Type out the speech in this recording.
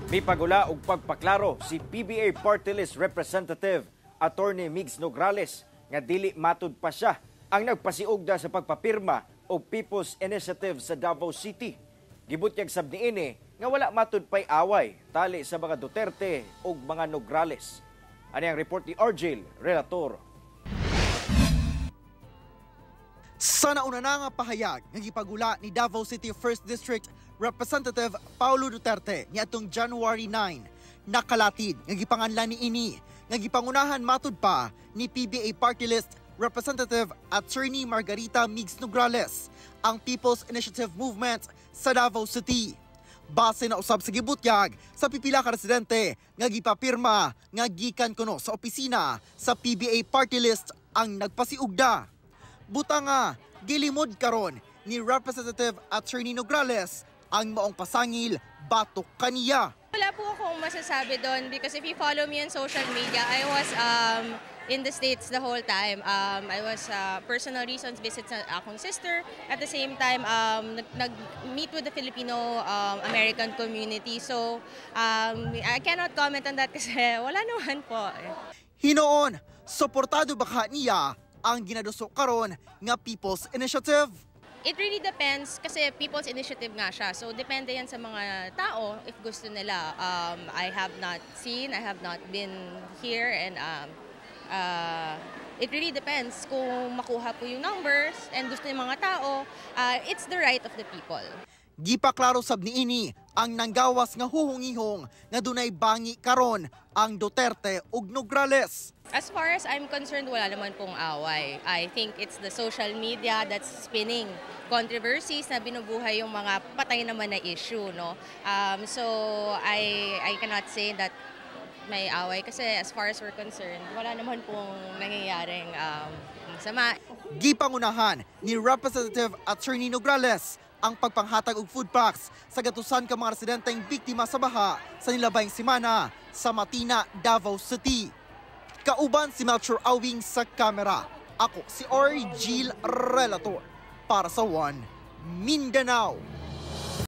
Mipagula og pagpaklaro si PBA Party List Representative Attorney Migs Nograles nga dili matud pa siya ang nagpasiugda sa pagpapirma og People's Initiative sa Davao City. Gibutyag sab niini nga wala matud pay away tali sa mga Duterte ug mga Nograles. Ani ang report ni Argel Relator. Sa nauna na nga pahayag nga gipagula ni Davao City 1st District Representative Paulo Duterte niadtong January 9, nakalatid nga gipanganlan ni ini nga gipangunahan matud pa ni PBA Party List Representative Attorney Margarita Migs Nograles ang People's Initiative Movement sa Davao City. Base na usab sa gibutyag sa pipila ka residente nga gipapirma nga gikan kuno sa opisina sa PBA Party List ang nagpasiugda. Buta nga gilimod karon ni Representative Attorney Nograles ang maong pasangil batok kaniya. Wala po akong masasabi doon because if you follow me on social media, I was in the States the whole time. I was personal reasons, visit sa akong sister. At the same time, nag-meet with the Filipino American community. So, I cannot comment on that kasi wala naman po. Hinoon, suportado ba ka niya ang ginaduso karon nga People's Initiative? It really depends kasi People's Initiative nga siya. So depende yan sa mga tao if gusto nila. I have not seen, I have not been here and it really depends kung makuha po yung numbers and gusto ng mga tao, it's the right of the people. Gipaklaro sab niini ang nanggawas nga huhungihong nga dunay bangi karon ang Duterte ug Nograles. As far as I'm concerned, wala naman pong away. I think it's the social media that's spinning controversies na binubuhay yung mga patay naman na issue, no? So I cannot say that may away kasi as far as we're concerned, wala naman pong nangyayaring masama. Gipangunahan ni Representative Attorney Nograles ang pagpanghatag og food packs sa gatusan ka mga residenteng biktima sa baha sa nilabayng semana sa Matina, Davao City. Kauban si Melchor Awing sa kamera. Ako si Argel Relator para sa One Mindanao.